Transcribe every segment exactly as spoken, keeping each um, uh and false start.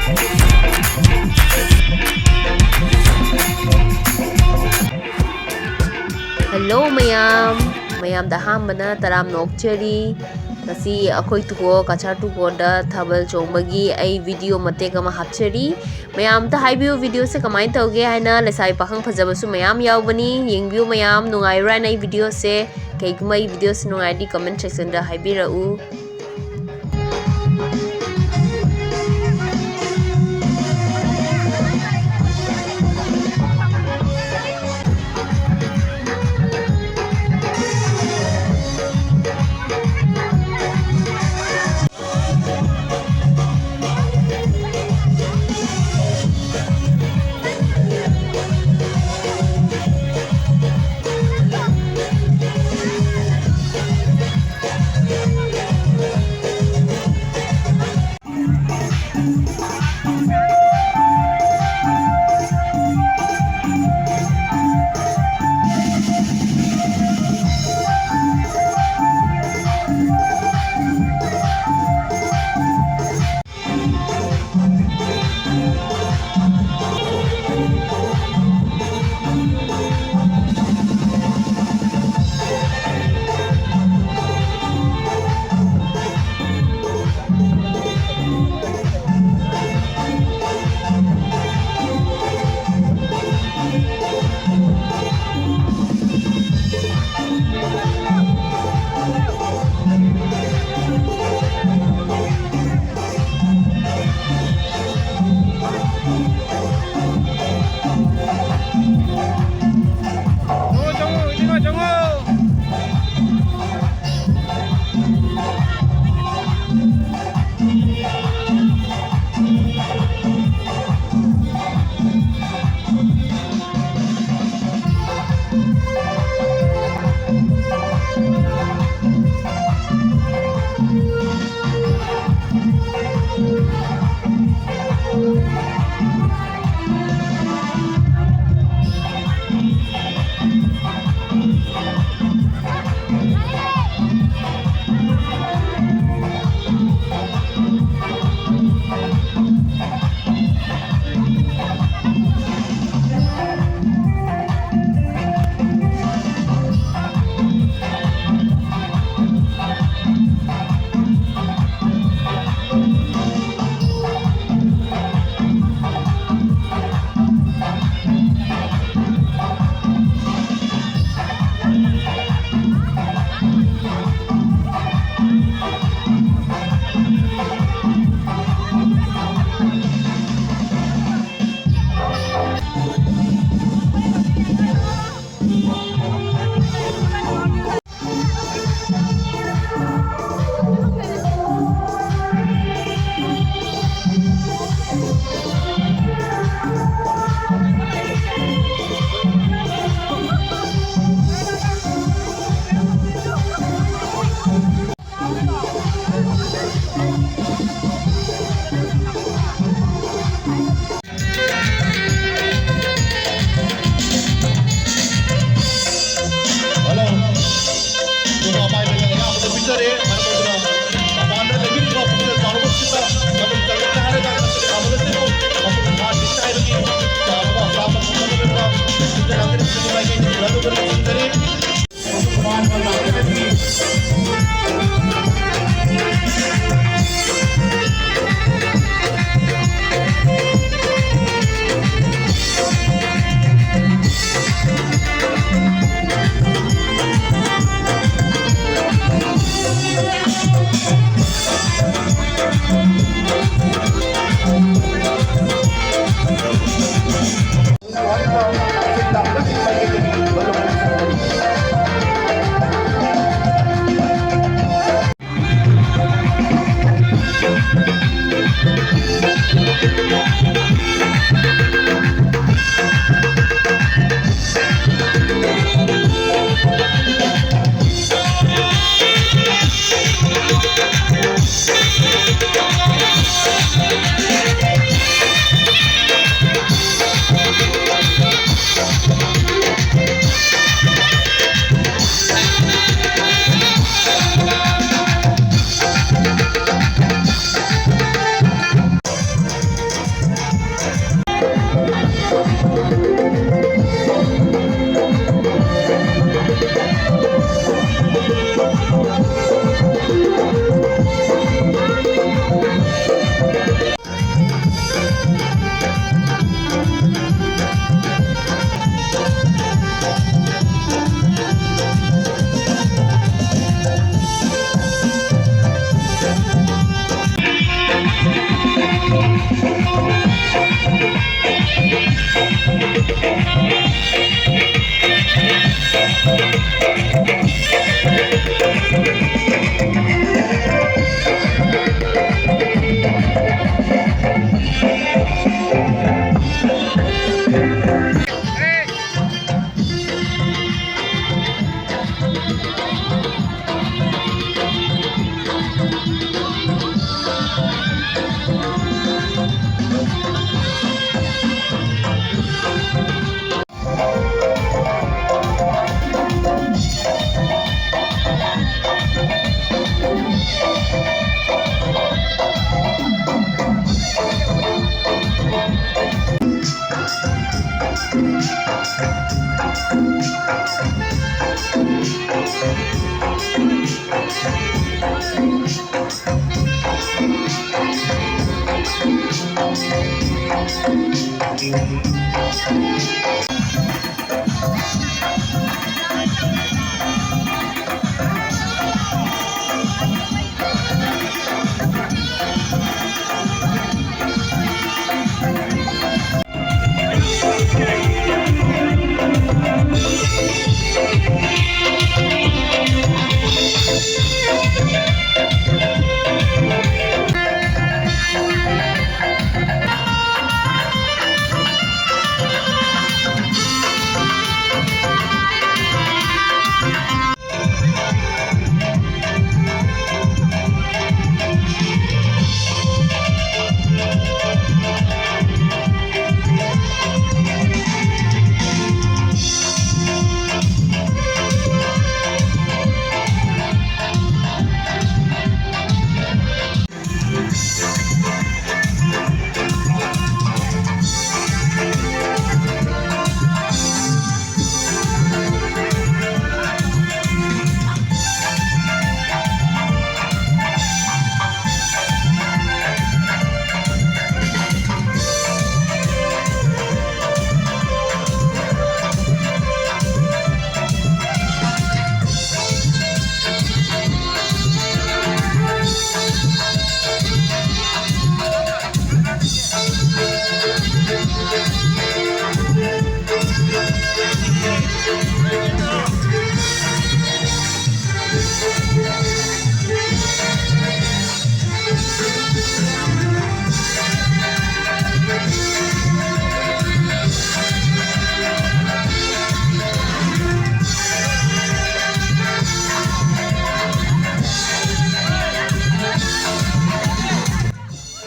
Hello ꯃꯌꯥꯝ, ꯃꯌꯥꯝꯗ ꯑꯍꯥꯟꯕꯅ ꯇꯔꯥꯝꯅ ꯑꯣꯛꯆꯔꯤ꯫ ꯉꯁꯤ ꯑꯩꯈꯣꯏ ꯇꯨꯀꯣ, ꯀꯆꯥꯔ ꯇꯨꯀꯣꯗ ꯊꯥꯕꯜ ꯆꯣꯡꯕꯒꯤ ꯑꯩ video ꯃꯇꯦꯛ ꯑꯃ ꯍꯥꯞꯆꯔꯤ꯫ ꯃꯌꯥꯝ ꯑꯝꯇ ꯍꯥꯏꯕꯤꯌꯨ, videoꯁꯦ ꯀꯃꯥꯏꯅ ꯇꯧꯒꯦ ꯍꯥꯏꯅ꯫ ꯂꯩꯁꯥꯕꯤ ꯄꯥꯈꯪ ꯐꯖꯕꯁꯨ ꯃꯌꯥꯝ ꯌꯥꯎꯕꯅꯤ, ꯌꯦꯡꯕꯤꯌꯨ ꯃꯌꯥꯝ꯫ ꯅꯨꯡꯉꯥꯏꯕ꯭ꯔꯥ ꯍꯥꯏꯅ ꯑꯩ videoꯁꯦ? ꯀꯩꯒꯨꯝꯕ ꯑꯩ videoꯁꯦ ꯅꯨꯡꯉꯥꯏꯔꯗꯤ comment sectionꯗ ꯍꯥꯏꯕꯤꯔꯛꯎ꯫ ꯍꯜꯂꯣ꯫ ꯄꯨꯔꯥ ꯄꯥꯏꯕꯒꯤ ꯑꯌꯥꯕꯗꯣ ꯄꯤꯖꯔꯦ꯫ ꯃꯔꯝ ꯑꯗꯨꯅ ꯃꯄꯥꯟꯗ ꯂꯩꯕꯤꯔꯤꯕ ꯄꯨꯛꯆꯦꯜ ꯆꯥꯎꯔꯕꯁꯤꯡꯅ ꯃꯇꯝ ꯆꯪꯂꯛꯇ ꯍꯥꯏꯔꯒ ꯊꯥꯕꯜ ꯑꯁꯤꯕꯨ ꯃꯄꯨꯡ ꯐꯥꯍꯟꯕꯤꯒꯅꯤ ꯍꯥꯏꯕꯒꯤ ꯆꯥꯎꯔꯕ ꯑꯆꯥꯎꯕ ꯐꯪꯅꯕ ꯄꯨꯛꯆꯦꯜ ꯂꯥꯡꯖꯔꯤꯕꯁꯤꯡꯕꯨ ꯃꯥꯏꯀꯩꯗꯒꯤ ꯈꯨꯔꯨꯝꯖꯔꯤ꯫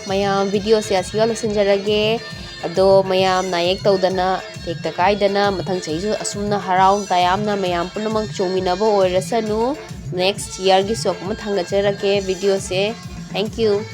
ꯃꯌꯥꯝ, ꯚꯤꯗꯤꯑꯣꯁꯦ ꯑꯁꯤꯒ ꯂꯣꯏꯁꯤꯟꯖꯔꯒꯦ꯫ ꯑꯗꯣ ꯃꯌꯥꯝ ꯅꯥꯌꯦꯛ ꯇꯧꯗꯅ, ꯇꯦꯛꯇ ꯀꯥꯏꯗꯅ, ꯃꯊꯪ ꯆꯍꯤꯁꯨ ꯑꯁꯨꯝꯅ ꯍꯔꯥꯎ ꯇꯌꯥꯝꯅ ꯃꯌꯥꯝ ꯄꯨꯝꯅꯃꯛ ꯆꯣꯡꯃꯤꯟꯅꯕ ꯑꯣꯏꯔꯁꯅꯨ꯫ ꯅꯦꯛꯁ ꯏꯌꯥꯔꯒꯤꯁꯨ ꯑꯃꯨꯛ ꯊꯥꯡꯒꯠꯆꯔꯛꯀꯦ ꯚꯤꯗꯤꯑꯣꯁꯦ꯫ Thank you꯫